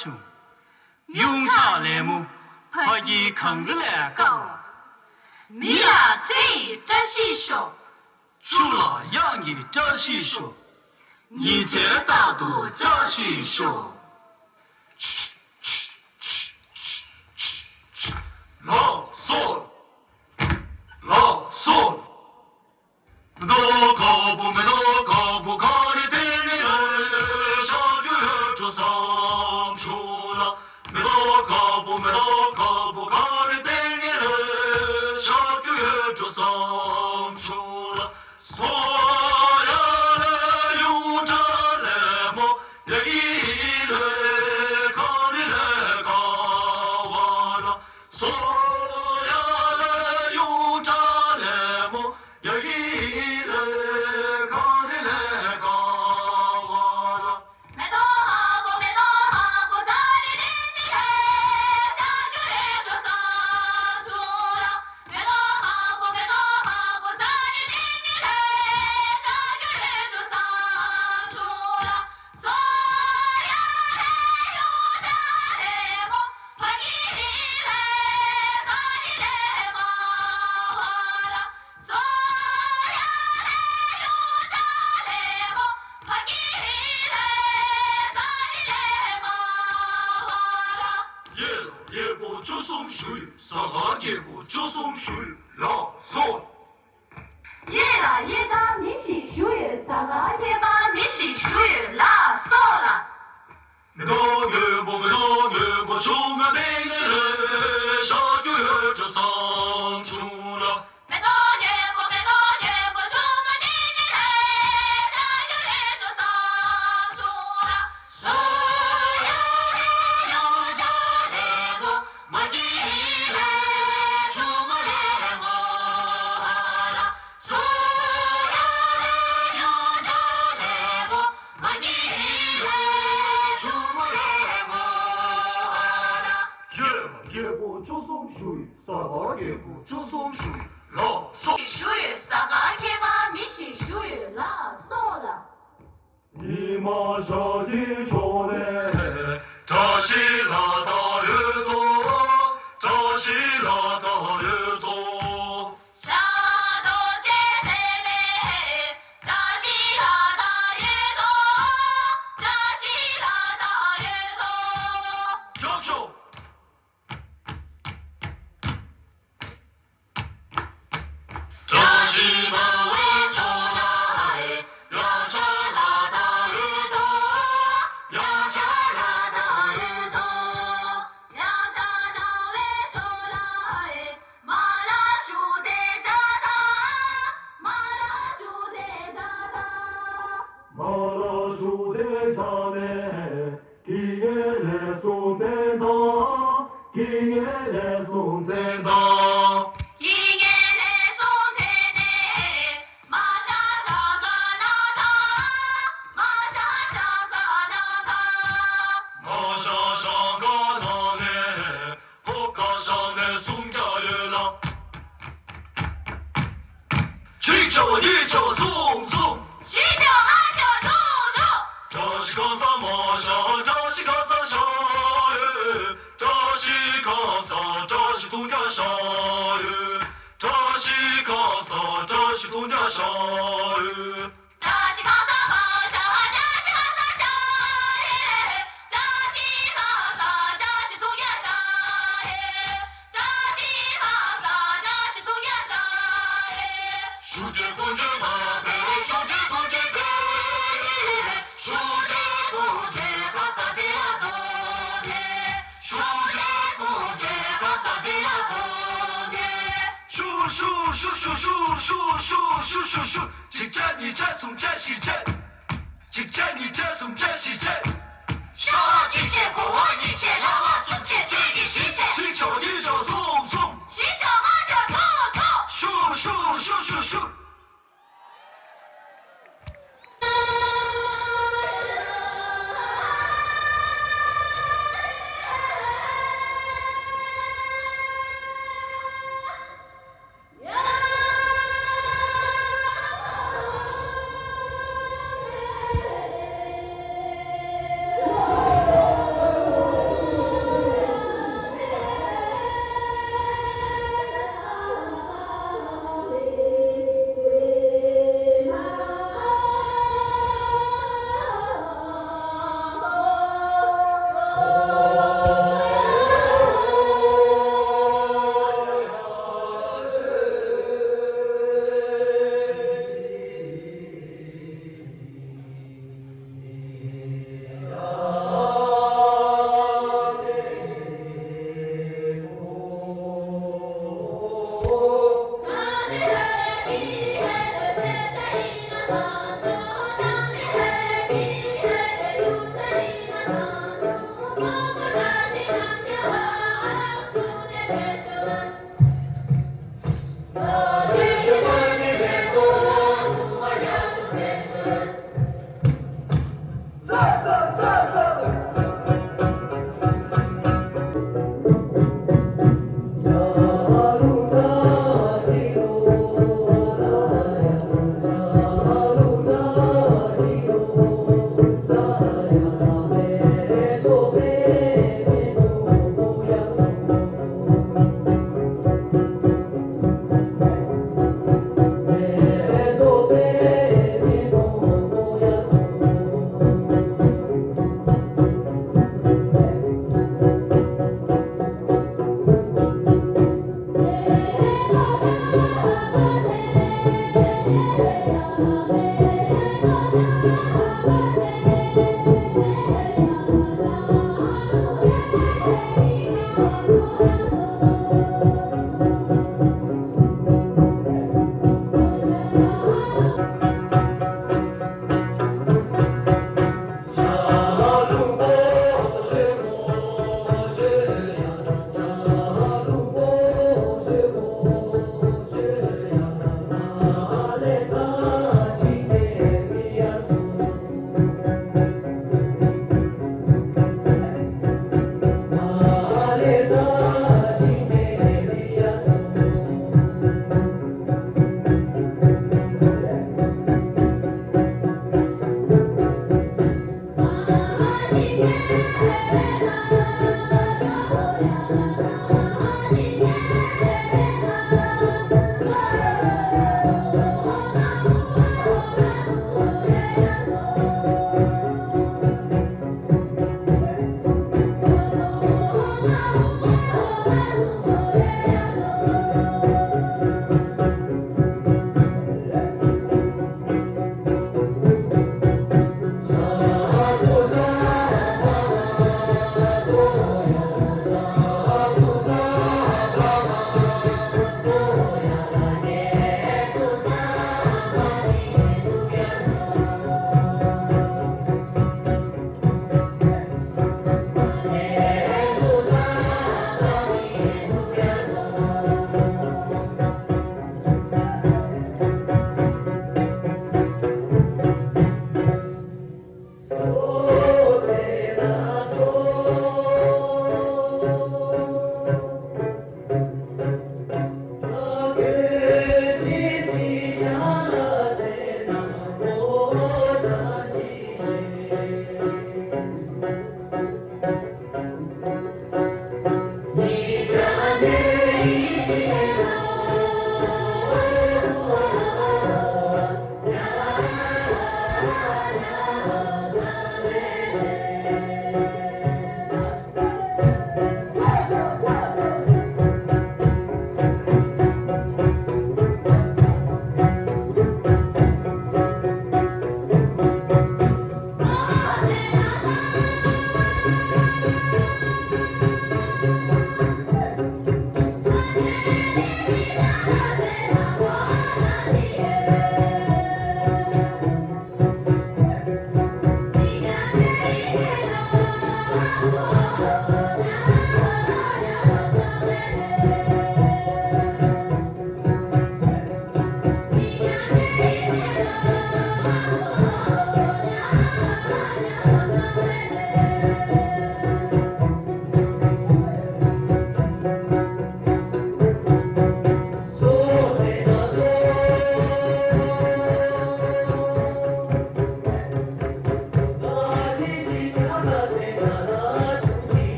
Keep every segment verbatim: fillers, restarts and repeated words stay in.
བྱུང་། གཡུང་དྲུང་ལྷ་མོ་ཕ་གི་གངས་རི་ལས་དཀར་བ། མི་ལ་ཚེ་ཡི་བཀྲ་ཤིས་ཤོག། ཕྱུགས་ལ་གཡང་གི་བཀྲ་ཤིས་ཤོག། ཉི་ཚེ་རྟག་ཏུ་བཀྲ་ཤིས་ཤོག། ལགས་སོ། ལགས་སོ། མེ་ཏོག་དཀར་པོ་མེ་ཏོག་དཀར་པོ་གངས་རི་སྟེང་ནས་ལེགས་ཤར་རྒྱུ་ཡོད་འགྲོ་བསམ་བྱུང་ལ། མེ་ཏོག་དཀར་པོ་མེ་ཏོག་དཀར་པོ་གངས་རི་སྟེང་ནས་ལེགས་ཤར་རྒྱུ་ཡོད་འགྲོ་བསམ་བྱུང་ལ། སོ་ཡ་ལེ་གཡུང་དྲུང་ལྷ་མོ་ཡ་ཡི་ལེ་གངས་རི་ལས་དཀར་བ་ལ། སོ་ཡ་ལེ་གཡུང་དྲུང་ལྷ་མོ་ཡ་ཡི་ལེ་གངས་རི་ལས་དཀར་བ་ལ། མེ་ཏོག་ལྷ་མོ་མེ་ཏོག་ལྷ་མོ་གངས་རི་སྟེང་ནས་ལེགས་ཤར་རྒྱུ་ཡོད་འགྲོ་བསམ་བྱུང་ལ། མེ་ཏོག་ལྷ་མོ་མེ་ཏོག་ལྷ་མོ་གངས་རི་སྟེང་ནས་ལེགས་ཤར་རྒྱུ་ཡོད་འགྲོ་བསམ་བྱུང་ལ། སོ་ཡ་ལེ་གཡུང་དྲུང་ལྷ་མོ་ཕ་གི་ལས་གངས་རི་ལས་དམར་བ་ལ། སོ་ཡ་ལེ་གཡུང་དྲུང་ལྷ་མོ་ཕ་གི་ལས་གངས་རི་ལས་དམར་བ་ལ། གཡས་ལ་གཡས་པོ་བཅུ་གསུམ་བཞུགས་ཡོད། ས་ག་རྒྱལ་པོ་བཅུ་གསུམ་བཞུགས་ཡོད། ལགས་སོ། གཡས་ལ་གཡས་དཀར་མི་ཞིག་བཞུགས་ཡོད། ས་ག་གཡས་པ་མི་ཞིག་བཞུགས་ཡོད། ལགས་སོ་ལ། མེ་ཏོག་སྔོན་པོ་མེ་ཏོག་སྔོན་པོ་ཆུ་མོ་སྟེང་ནས་ལེགས་ཤར་རྒྱུ་ཡོད་འགྲོ་བསམ་བྱུང་ལ། མེ་ཏོག་སྔོན་པོ་མེ་ཏོག་སྔོན་པོ་ཆུ་མོ་སྟེང་ནས་ལེགས་ཤར་རྒྱུ་ཡོད་འགྲོ་བསམ་བྱུང་ལ། སོ་ཡ་ལེ་གཡུང་དྲུང་ལྷ་མོ་མ་གི་ལས་ཆུ་མོ་ལས་དམར་བ་ལ། སོ་ཡ་ལེ་གཡུང་དྲུང་ལྷ་མོ་མ་གི་ལས་ཆུ་མོ་ལས་དམར་བ་ལ། གཡས་ལ་རྒྱལ་པོ་བཅུ་གསུམ་བཞུགས་ཡོད། ས་ག་རྒྱལ་པོ་བཅུ་གསུམ་བཞུགས་ཡོད། ལགས་སོ། བཞུགས་ཡོད། ས་ག་མཁས་པ་མི་ཞིག་བཞུགས་ཡོད། ལགས་སོ་ལ། ཉི་མ་ཤར་གྱི་ཕྱོགས་ནས་བཀྲ་ཤིས་ལ་བལྟ་ཡོད་དོ། བཀྲ་ཤིས་ལ་བལྟ་ཡོད་དོ། ཤར་རྡོ་རྗེ་ཟེར་བའི་བཀྲ་ཤིས་ལ་བལྟ་ཡོད་དོ། བཀྲ་ཤིས་ལ་བལྟ་ཡོད་དོ། སྐྱབས་ཤོག། བཀྲ་ཤིས་སྣང་བའི་ཕྱོགས་ལ་ཡ་ཡང་ཆ་ལ་བལྟ་ཡོད་དོ། ཡང་ཆ་ལ་བལྟ་ཡོད་དོ། ཡང་ཆ་སྣང་བའི་ཕྱོགས་ལ་མ་ལ་ཞུ་དེ་ཆ་ད། མ་ལ་ཞུ་དེ་ཆ་ད། མ་ལ་ཞུ་དེ་ཆ་ནས། ཀྱི་ངེ་ལེ་སུང་ཏན་ད། ཀྱི་ངེ་ལེ་སུང་ཏན་ད། ཀྱི་ངེ་ལེ་སུང་ཏན་ནས། མ་ཤ་ཤ་ག་ན་ད། མ་ཤ་ཤ་ག་ན་ད། མ་ཤ་ཤ་ག་ན་ནས། ཕོ་ཁ་ཤ་ནས་སུམ་བརྒྱ་ཡོད་ལ། གཅིག་བྱ་བ་གཉིས་བྱ་བ་གསུམ་གསུམ། བཞི་བྱ་བ་ལྔ་བྱ་བ་དྲུག་དྲུག་བཀྲ་ཤིས་ཁ་སང་མ་ཤ་བཀྲ་ཤིས་ཁ་སང་ཤ་ཡོད། བཀྲ་ཤིས་ཁ་སང་བཀྲ་ཤིས་ཐུང་རྒྱ་ཤ་ཡོད། བཀྲ་ཤིས་ཁ་སང་བཀྲ་ཤིས་ཐུང་རྒྱ་ཤ་ཡོད། བཀྲ་ཤིས་ཁ་སང་མ་ཤ་བཀྲ་ཤིས་ཁ་སང་ཤ་ཡོད། བཀྲ་ཤིས་ཁ་སང་བཀྲ་ཤིས་ཐུང་རྒྱ་ཤ་ཡོད། བཀྲ་ཤིས་ཁ་སང་བཀྲ་ཤིས་ཐུང་རྒྱ་ཤ་ཡོད། ཤུགས་ཀྱིས་ཀུན་གྱིས་མ་འཕེལ་ཤུགས་ཀྱིས་ཀུན་གྱིས་འཕེལ། ཤུགས་ཀྱིས་ཀུན་གྱིས་ཁ་སང་དེ་ལ་འཛོམས་ནས། ཤུགས་ཀྱིས་ཀུན་གྱིས་ཁ་སང་དེ་ལ་འཛོམས་ནས། ཤུ་ཤུ་ཤུ་ཤུ། གཅིག་བྱས་གཉིས་བྱས་གསུམ་བྱས་བཞི་བྱས། གཅིག་བྱས་གཉིས་བྱས་གསུམ་བྱས་བཞི་བྱས། ཤ་བ་གཅིག་བྱས་གོ་བ་གཉིས་བྱས་ལ་བ་གསུམ་བྱས་ཚོད་ཀྱིས་བཞི་བྱས། གཅིག་བྱས་གཉིས་བྱས་གསུམ་གསུམ། བཞི་བྱས་ལྔ་བྱས་དྲུག་དྲུག་ཤུ་ཤུ་ཤུ་ཤུ་ཤུ།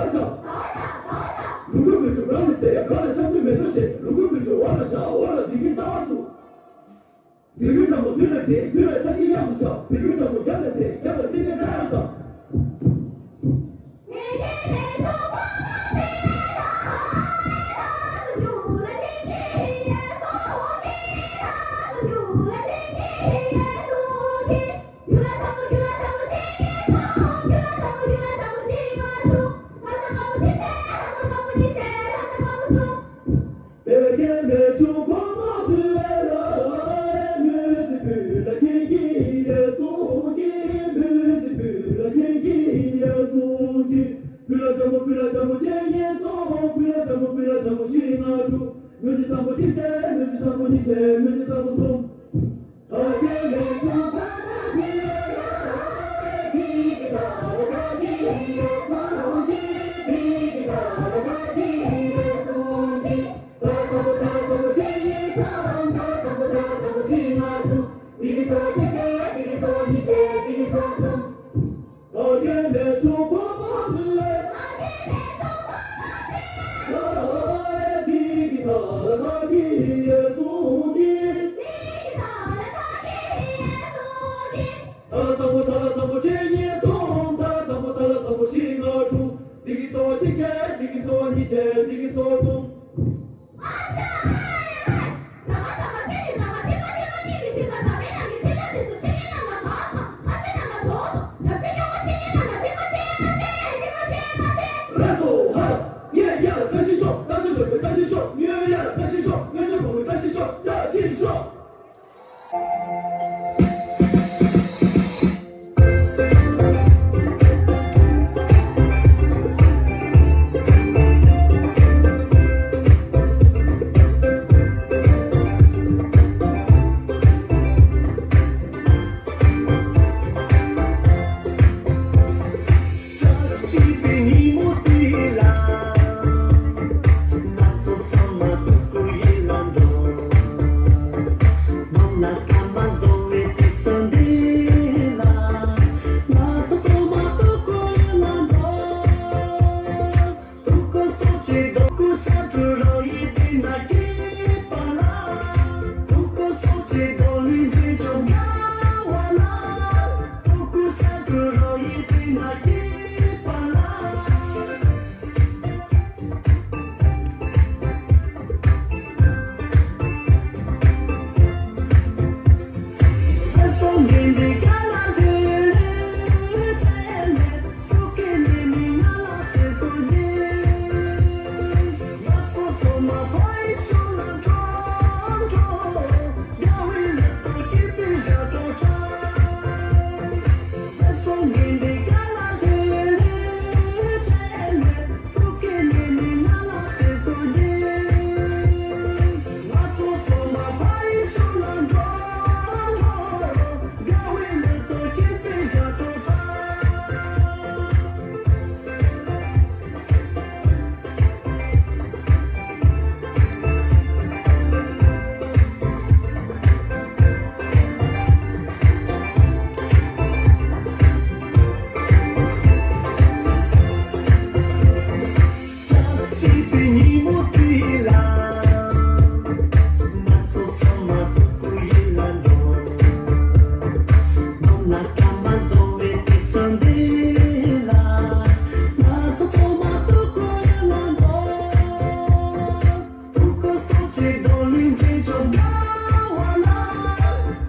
ལུ་གུ་བུ་ཆུང་གང་ལ་ཟེར་གང་ལ་འཆམ་དུས་མེད་དོ་ཞེས། ལུ་གུ་བུ་ཆུང་འོག་ལ་བཞག་འོག་ལ་བདེ་སྐྱིད་རྩ་བ་བཙུགས། ཟས་གོས་བཟང་པོ་དུས་ལ་འདྲེས་དུས་ལ་བཀྲ་ཤིས་གཡང་དུ་ཆགས། ཟས་གོས་བཟང་པོ་རྒྱབ་ལ་འདེད་རྒྱབ་ལ་བརྟེན་ནས་ཁ་ཡང་བཟང་།